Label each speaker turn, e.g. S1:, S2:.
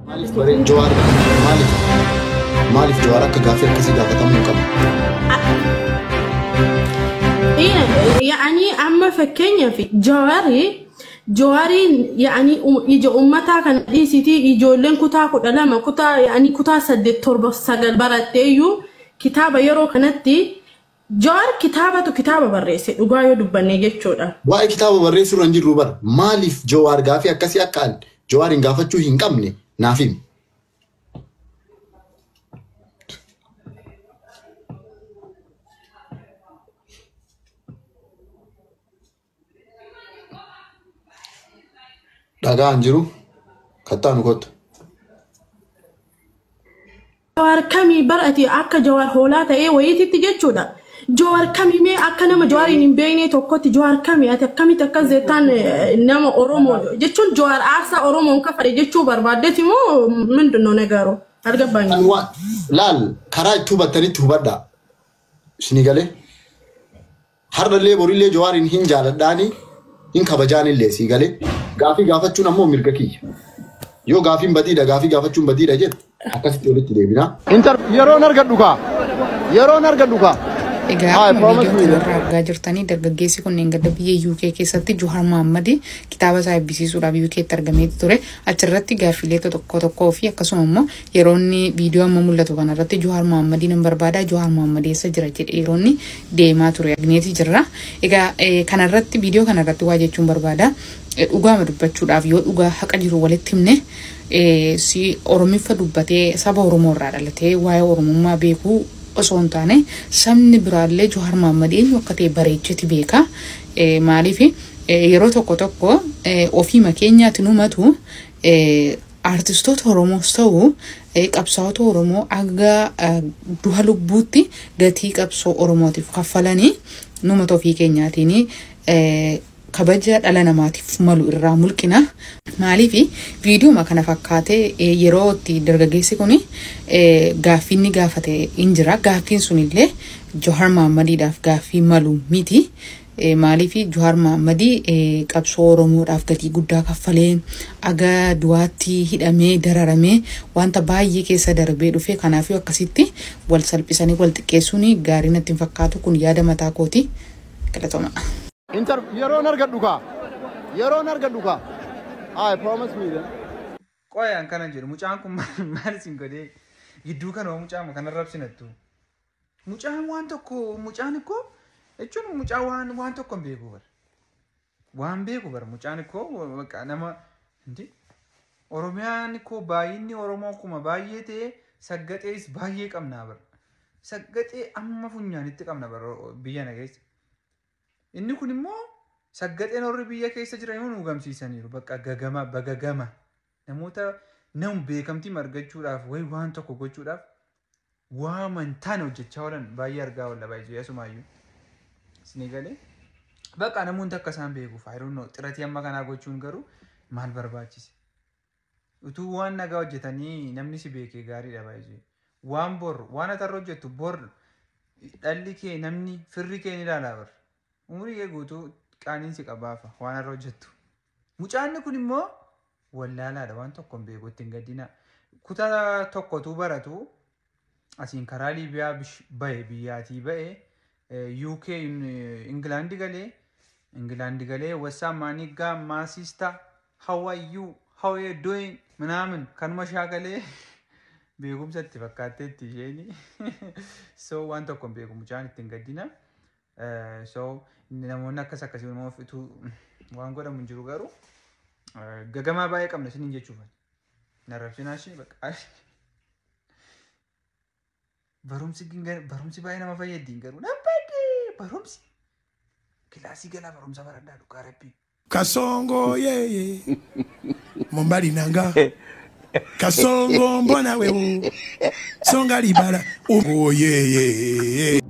S1: Maaliif bare Jawaar maaliif maaliif Jawaar akka gaaffii akkasii gaafatamuu hin qabu?
S2: Yaani amma fakkeenyaaf Jawaariin yaani ija uummataa kana dhiisitii ijoolleen kutaa 12 kutaa yaani kutaa 8 7 9 baratteeyyuu kitaaba yeroo kanatti Jawaar kitaabatu kitaaba barreesse dhugaa yoo dubbanne jechuudha.
S1: Waa'ee kitaaba barreessuu irra hin jirru bara. Maaliif Jawaar gaaffii akkasii akka an Jawaariin gaafachuu hin qabne naaf himi. Dhagaa hin jiru. Kattaa nu kottu.
S2: Jawaar kamii bara ati akka Jawaar hoolaa ta'ee wayiititti jechuudha. Jawaar kamii mee akka nama Jawaariin hin beekne tokkotti Jawaar kamii ati akkamitti akkas jettaan nama Oromoo jechuun Jawaar aarsaa Oromoon kafale jechuu barbaaddeeti moo mindinoo nagaru argabbaanyi.
S1: Kan waa laal karaa itti hubattanitti hubadhaa. Isinii galee. Har'allee borillee Jawaariin hin jaaladhaani hin kabajaanillee sii galee. Gaafii gaafachuun ammoo mirga kiyya. Yoo gaafiin badiidha gaafii gaafachuun badiidha jedhu akkasitti walitti deebina.
S3: Inter yeroon argadhu kaa yeroon argadhu kaa.
S4: Egaa
S3: Hi,
S4: akkuma
S3: promise
S4: viidiyoo
S3: me.
S4: kanarraa argaa jirtanii dargaggeessi kunneen gadda biyya UK keessatti Johaar Mohammad kitaaba isaa eebbisiisuudhaaf UKtti argamee ture. Achirratti gaaffilee tokko tokkoo fi akkasuma immoo yeroo inni viidiyoo amma mul'atu kanarratti Johaar Mohammad nan barbaada Johaar Mohammad eessa jira jedhee yeroo inni deemaa ture argineeti jirra. Egaa kanarratti viidiyoo kanarratti waa jechuun barbaada. Dhugaama dubbachuudhaaf yoo dhugaa haqa jiru walitti himne si Oromiffa dubbatee saba Oromoo irraa dhalatee waa'ee Oromummaa beekuu osoo hin taane sabni biraallee Johaar Mohammad eenyu akka ta'e bareecheeti beeka. Maaliif yeroo tokko tokko ofiima keenyaatti numatu aartistoota Oromoos ta'u qabsaa'ota Oromoo aga duha lubbuutti gatii qabsoo Oromootiif kaffalanii numata ofii keenyaatiin kabaja dhala namaatiif malu irraa mulqina. Maaliif viidiyooma kana fakkaatee yeroo itti dargaggeessi kun gaaffii inni gaafate hin jira. Gaaffiin sunillee Johaar Mohammadiidhaaf gaaffii malu miti. Maaliif Johaar Mohammad qabsoo Oromoodhaaf gatii guddaa kaffalee aga du'aatti hidhamee dararamee wanta baay'ee keessa darbee dhufe. Kanaafuu akkasitti wal salphisanii wal xiqqeessuun gaarii natti hin fakkaatu. Kun yaada mataa kooti. Galatooma.
S3: Inter yeroon argadhu kaa yeroon argadhu kaa. Hi, promise me then.
S5: Qoyaan kana jedhu mucaan kun maal isin godhee gidduu kana mucaa kana rabsinattu. Mucaan waan tokko mucaan ikkoo jechuun mucaa waan tokko hin beeku bara. Waan beeku bara mucaan ikkoo bakka nama hindi Oromiyaan ikkoo baay'inni Oromoo akkuma baay'ee ta'e saggaxees baay'ee qabnaa bara. Saggaxee amma funyaanitti qabna bara biyya na keessa. Inni kun immoo saggaxeen warri biyya keessa jiran nu gamsiisaniiru. Bakka gagama bagagama namoota nam beekamtii argachuudhaaf wayi waan tokko gochuudhaaf waan taane hojjechaa oolan baay'ee argaa oolla baay'ee asumaayyuu. Isinii galee bakka namoonni akka isaan beekuuf I don't know xiratii amma kanaa gochuun garuu maal barbaachise? Utuu waan nagaa hojjetanii namni si beekee gaariidha baay'ee. Waan bor waan ati har'a hojjettu bor dhalli kee namni firri kee ni ilaalaa bara. Umurii kee guutuu qaaniin si qabaafa waan har'a hojjettu. Mucaanni kun immoo wallaalaadha waan tokko hin beeku ittiin gaddina. Kutaa tokkotu baratu asiin karaa Liibiyaa bahe biyyaatii bahe UK Ingilaandi galee Ingilaandi galee wassaa maanigaa maasista how are you how are you doing ምናምን kanuma shaakalee beekumsa itti fakkaatteetti isheen. So waan tokko hin beeku mucaan ittiin gaddina. So namoonni akkas akkasii immoo ofiitu waan godhamu hin jiru garuu gagamaa baay'ee qabna isiniin jechuuf. Narrabsinaa ishee bakka. Barumsi baay'ee nama fayyaddi garuu nan badde barumsi kilaasii galaa barumsa baradhaa dhugaa rabbii.
S6: Kasongo yeye Mombali nanga Kasongo mbona wewe Songa libala oh yeye.